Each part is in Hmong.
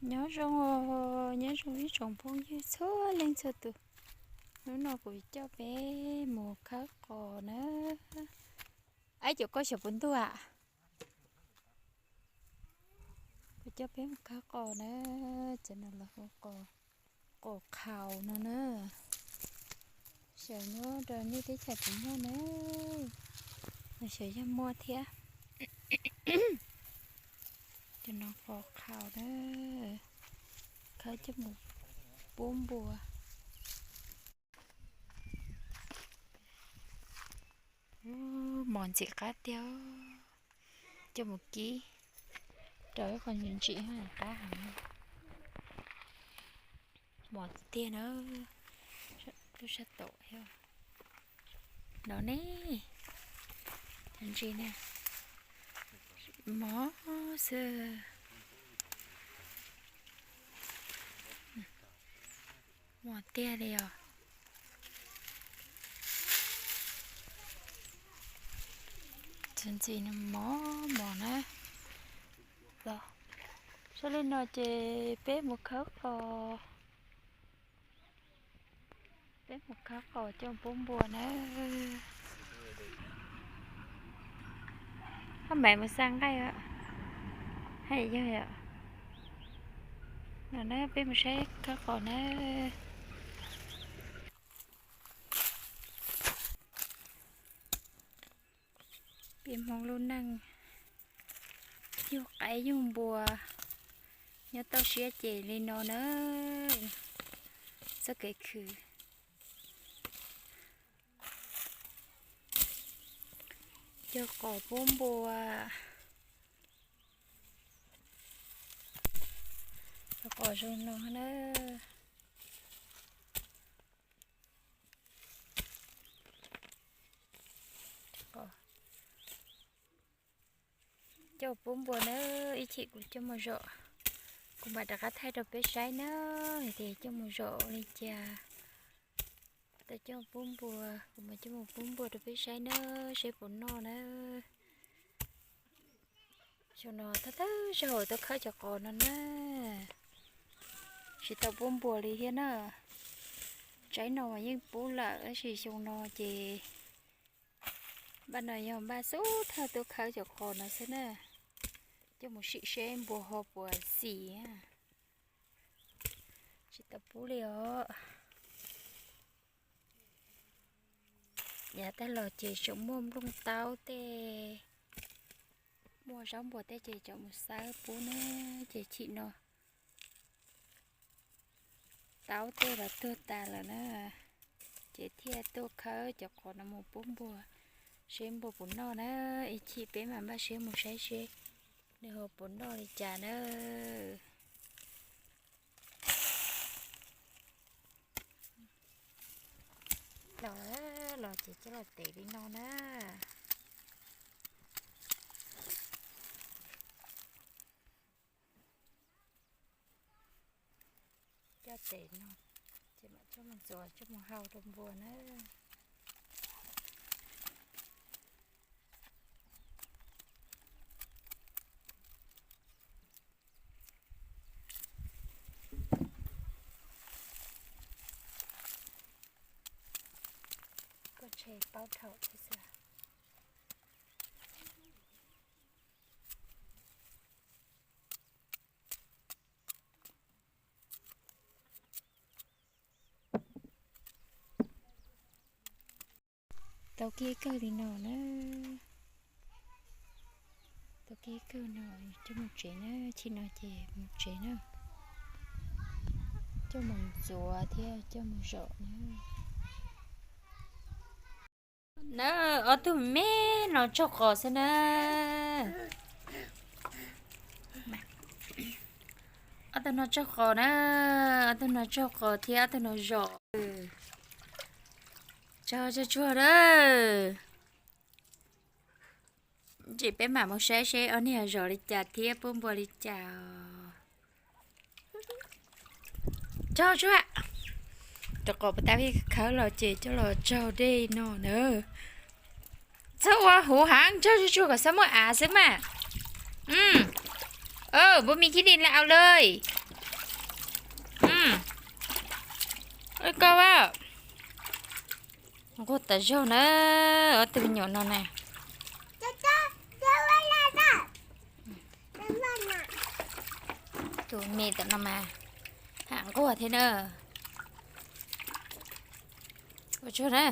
Nyob zoo, nyob zoo ib tsoom phooj ywg txhua leej txhua tus. Hnub no kuv coj peb mus khawb qos na. Ab, cov koj xyov puas ntuj am? Kuv coj peb mus khawb qos na. Cov no los hu qos, qos qhaus no na. Xyov nyob rau nej teb chaws puas muaj na. Xyov yog muaj thiab. Cov no qos qhaus na. Khawb coj mus pub npua. Mos ntxim qab tiag. Coj mus kib rau ib qho ntsim ntsim qab heev. Mos tiag na. Lub sab tom no ne, ntsis na, mos xwb. Mos tiag li os. Ntxim ntxim no mos mos na. Los, sab li no ces peb mus khawb qos. Peb mus khawb qos coj pub npua na. Hab Maiv mus xa nqaij os. Hais yog, no na peb mus saib khawb qos na. Peb Hmoob lub neej yug qaib yug npua nyob toj siab ces li no na. Txoj kev khwv coj qos pub npua. Coj qos zoo no na. Coj pub npua na, ib chim kuv coj mus zom, kuv mam rov qab thaij rau peb saib na, hais tias coj mus zom li cas. Tau coj pub npua, kuv mam coj mus pub npua rau peb saib na, saib puas noj na. Xyoo no thawj thawj zaug tuaj khawb cov qos no na, tsis tau pub npua li thiab na. Tsaib no mas yeej pub lawm tab sis xyoo no ces npaj no yog npaj xub thawj tuaj khawb cov qos no xwb na. Coj mus sim seb npua ho puas xis. Tsis tau pub li os. Yav tag los ces tseem muaj nplooj taub tej, muaj zaub npua tej ces tseem mus xawb pub na, ces chim no taub tej los tuag tas lawm na, ces thiaj tuaj khawb cov qos no mus pub npua, seb npua puas noj na. Ib chim peb mam npaj siab mus saib seb nws ho puas noj li cas na. Los, los ces coj los tev li no na. Coj tev no, ces mam coj mus ntxuav coj mus hau rau npua na. Koj tshe paub dhau thiab xwb. Tau kiag kawg li no na. Tau kiag kawg no, coj mus tsev na, chim no ces mus tsev na. Coj mus ntxuav thiab coj mus zom na. Na, ob tug me no tsaug qos xwb na. Ob tug no tsaug qos na, ob tug no tsaug qos thiab ob tug no zom. Tsaug tsuag tsuag na. Ces peb mam mus saib seb ob niag zom li cas thiab pub npua li cas. Tsaug tsuag. Cov qos puas tau khawb los ces coj los tsaug dej no na. Txhob ua huv heev, tsaug tsuag tsuag kom xab muaj av xwb mas. Npua me khib ni la au lawm. Ua koj a, nquag tas zog na, ob tug me nyuam no na. Tus me tom no mas ham nquag thiab na. Ua tsaug na.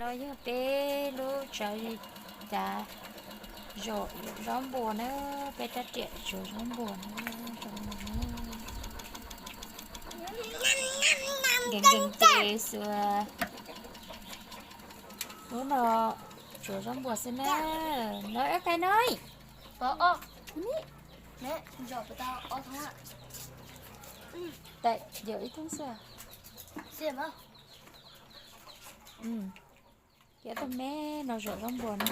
No yog peb lub tsav li cas, zom zaub npua na, peb rab riam tsuav zaub npua na, zoo no na. Nkees nkees ces xuas. Lub no tsuav zaub npua xwb na. No ib qai no. Yog ib thoob xwb. Cov tag me no zom zaub npua no.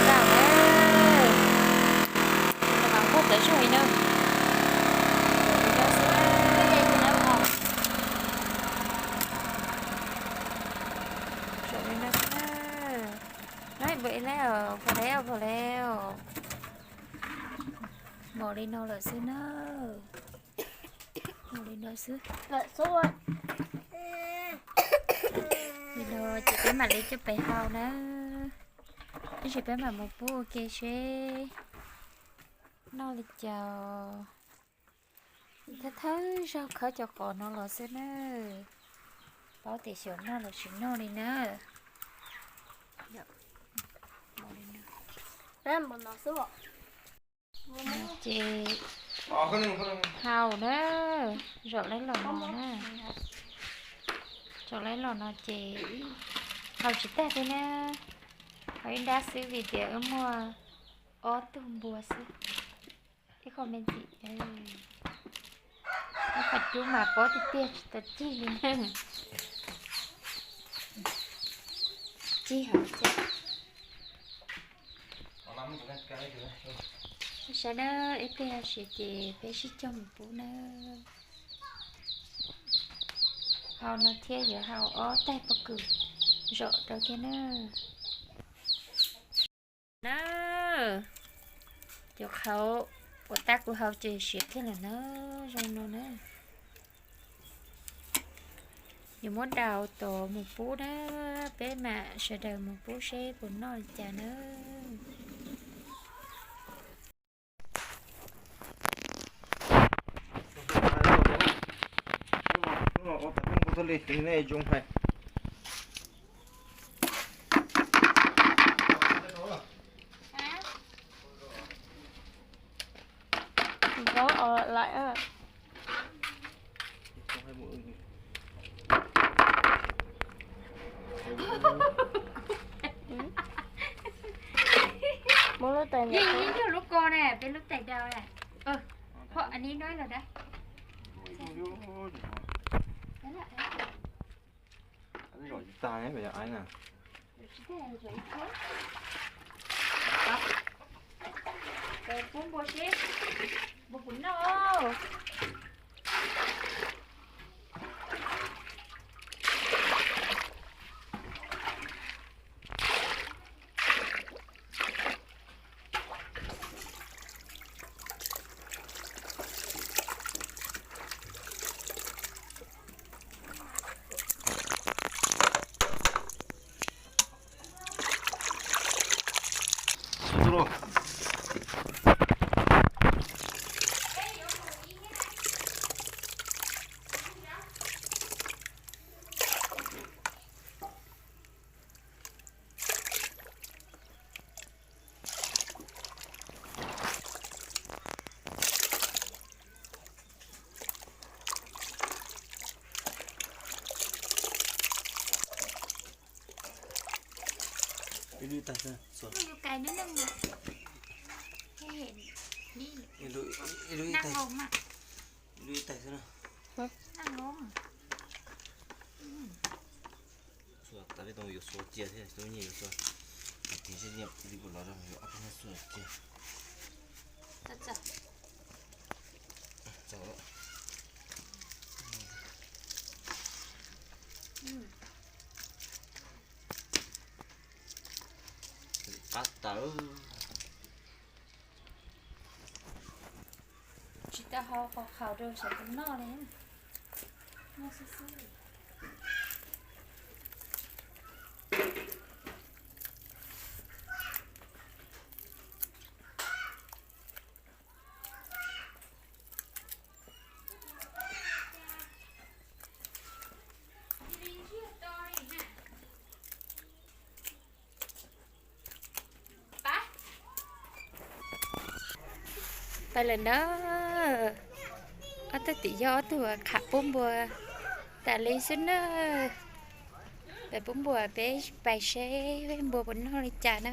Tau na, nquag tas zog li na. Zoo li no xwb na. Npam li os, pom li os, pom li os. Npam li no lawm xwb na. Npam li no xwb. Li no ces peb mam li coj pem hau na. Tab sis peb mam mus pub ua ke seb noj li cas. Thawj thawj zaug khawb cov qos no los xwb na. Paub tias xyaum noj los tsis noj li na. Ces hau na, zaum lawv los no na. Zaum lawv los no ces hau tsis tag thiab na. Hau ib nrab xwb vim tias wb muaj ob tug npua xwb. Ib qho me ntxim. Ib qho cub mas pob tiag tiag tsis tau cig li na. Cig hauv thiab. Saib na, ib pliag siav ces peb sib cog mus pub na. Hau no thiab yuav hau ob taig pob kws zom rau thiab na. Na, cov qhauv uas tab kuv hau ces siav kiag lawm na, zoo no na. Yuav muab daus tod mus pub na, peb mam sawv daws mus pub seb puas noj li cas na. Yeej ib nyuag lub ko na, peb lub tais daus na. Phom, a, ib no los da. Pub npua seb, npua puas noj. Ib lub ib taig xwb. Ib lub ib taig. Ib lub ib taig xwb na. Xuas tas peb tau yuav xuas cia thiab, tau nyiaj yuav xuas. Tias seb nyiaj li puas los rau yuav ob peb hnub xuas cia. Qab tawv. Tsis tau hau qhov qhaus rau xyov puas noj li. Noj xwb xwb. Pais lawm na. Ob tug tim yog ob tug kham pub npua tas li xwb na. Pais pub npua, peb pais seb npua puas noj li cas na.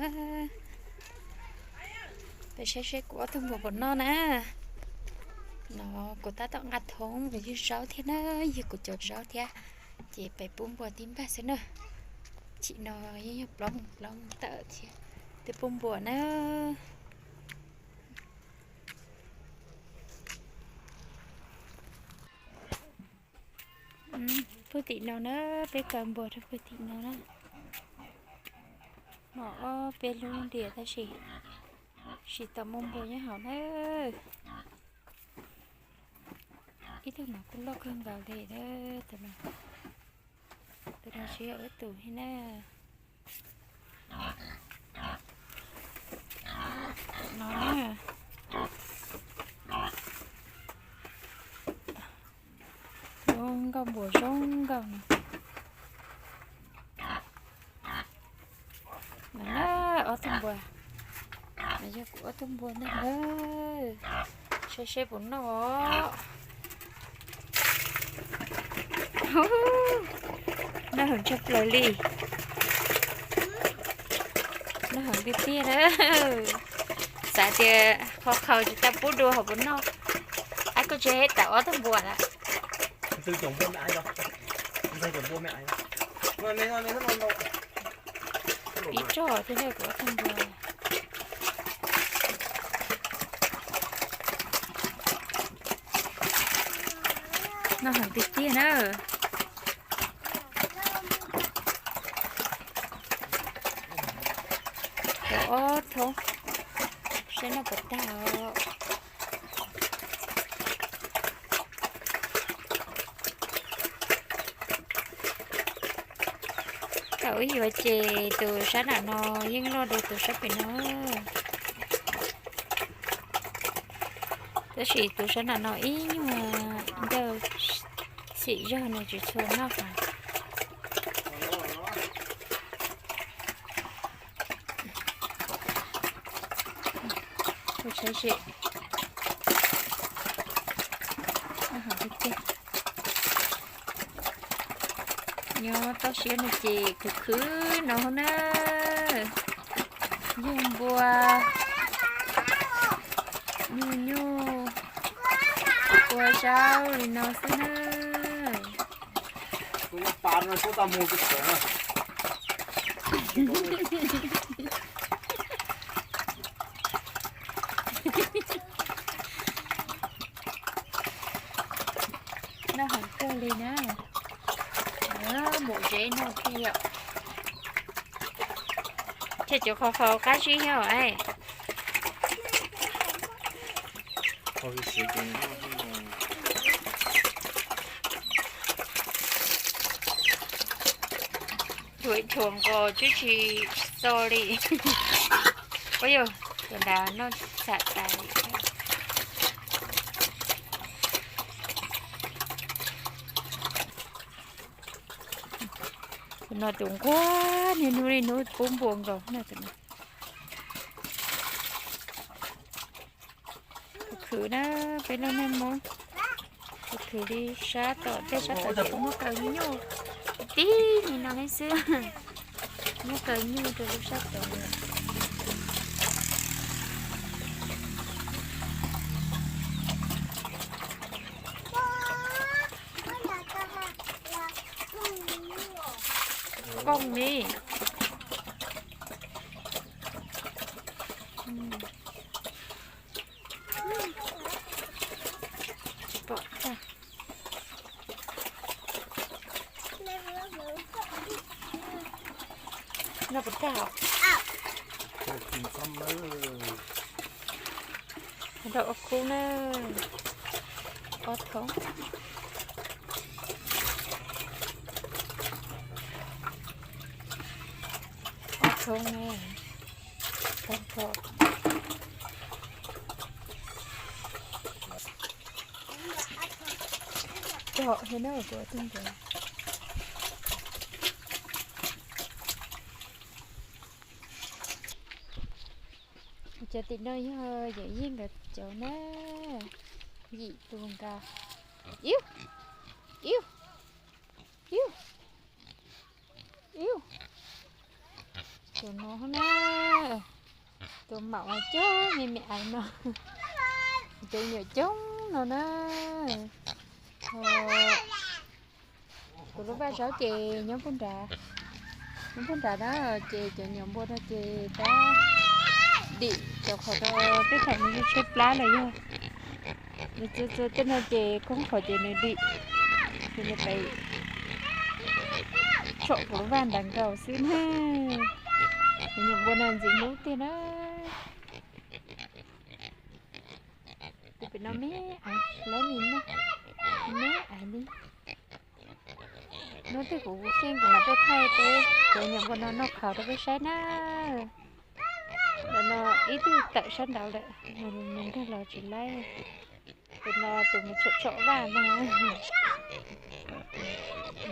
Pais saib seb kuv ob tug npua puas noj na. No kuv tab tom nqa thoob mus ywg zaub thiab na, ywg kuv cov zaub thiab. Ces pais pub npua tib npag xwb na. Chim no yeej yog plaub moos plaub moos tawm thiab twb pub npua na. Puag tim no na, peb kaw npua rau puag tim no na. Muaj ob peb lub ntias tab sis tsis tau muaj npua nyob hauv na. Ib tug no kuj loj kawg nkaus li na. Tus no, tus no tsis yog ib tus li na. No na. Zoo nkauj npua zoo nkauj no. No na, ob tug npua. No yog kuv ob tug npua ntag na. Saib seb puas noj os. Noj heev tshaj plaws li. Noj heev tiag tiag na. Xav tias qhov qhaus tsis tau pub dua hauv puas noj. Ab, koj tsis hais tas ob tug npua lawm. Ib tsob thiab ne, kuv ob tug npua. Noj heev tiag tiag na. Cov ob thoob, saib noj puas tag os. Thaum wb yuav ces tus sab nram no yeej loj dua tus sab pem no. Tab sis tus sab nram no ib nyuag ncauj xim zog nws tsis tshua noj heev. Kuv saib seb. Nyob toj siab no ces khwv khwv no na. Yug npua, nyuj nyuj, npua zaub li no xwb na. Noj heev kawg li na. Npum zeb noj thiab yom. Thiaj cov qhov faus qab zib thiab es. Thuav thuav nkaus twb tsis txo li. Ua yog cov nrad noj txham tas li. Tus no tus nquag niaj hnub niaj hnub pub npua nkaus na tus no. Tus khwv na, peb lub neej Hmoob tus khwv li sab tom tej sab tom ces muab kaw nyuj, tib li no li xwb. Muab kaw nyuj rau lub sab tod. Kooj li. Tsis pom tag. Noj puas tag os? Rau ob khub na, ob thoob, ob thoob na, ob thoob. Cog thiab na, kuv ob tug ntawd. Cov tim no yog yawm yij nkawd cov na, yim tus nkaus. Iu, iu, iu, iu. Tus no na, tus maum coob me me aiv no, tus nyuam coob no na. Kuv lub vaj zaub ces nyob puag nrad, nyob puag nrad na, ces cov nyuam npua no ces tab dim cov qhov rau peb tham nws tshaib plab los yog nws txua txua tej no ces koob qhov ces nws dim, ces nws pem tsom kuv lub vaj nrad nkaus xwb na. Cov nyuam npua no ntxim hlub tiag na. Tus pem no me aiv, lawv nim no me aiv li. Hnub twg kuv xyeej kuv mam tuaj thaij peb cov nyuam npua no noj qhauv rau peb saib na. Ntawm no ib tug tawm sab nraud lawm, nws nkag los tsis laib. Tus no tus mus tsom tsom vaj no,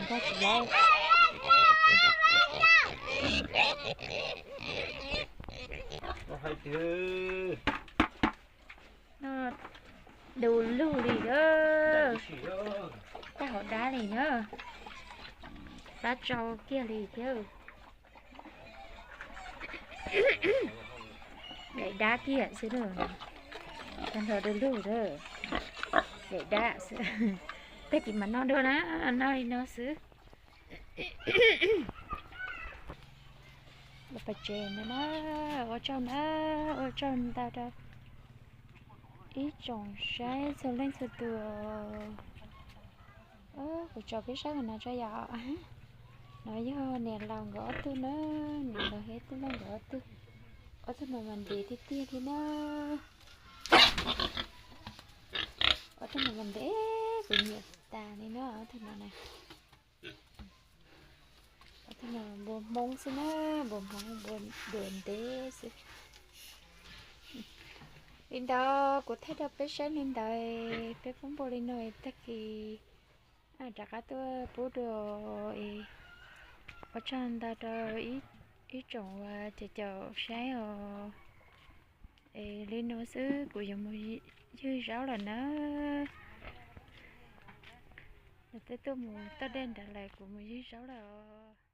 nkag tsis laib. Noj du lug li a, tag hauv dab li na, dab tsau kiag li thiab. Daim dab kiag xwb na, tag nrho du lug a, daim dab xwb. Tag kis mam noj dua na, noj li no xwb. Los pem tsev no na, ua tsaug na, ua tsaug ntau rau ib tsoom saib txhua leej txhua tus. Kuv tso peb saib qhov no tso yom. No yog niam laus nkawd ob tug na, niam laus thiab tij laug nkawd ob tug. Ob tug no mas ntev tiag tiag li na. Ob tug no mas ntev, kuv nyiam tas li na ob tug no na. Ob tug no npua Hmoob xwb na, npua Hmoob npua duav ntev xwb. Li ntawd kuv thaij rau peb saib li ntawd, peb pub npua li no tag kis rov qab tuaj pub dua. Ua tsaug ntau rau ib tsoom uas caum caum saib os. Es li no xwb kuv yuav mus ywg zaub lawm na. Twb tuaj mus toj dej nrad lawm, kuv mus ywg zaub lawm os.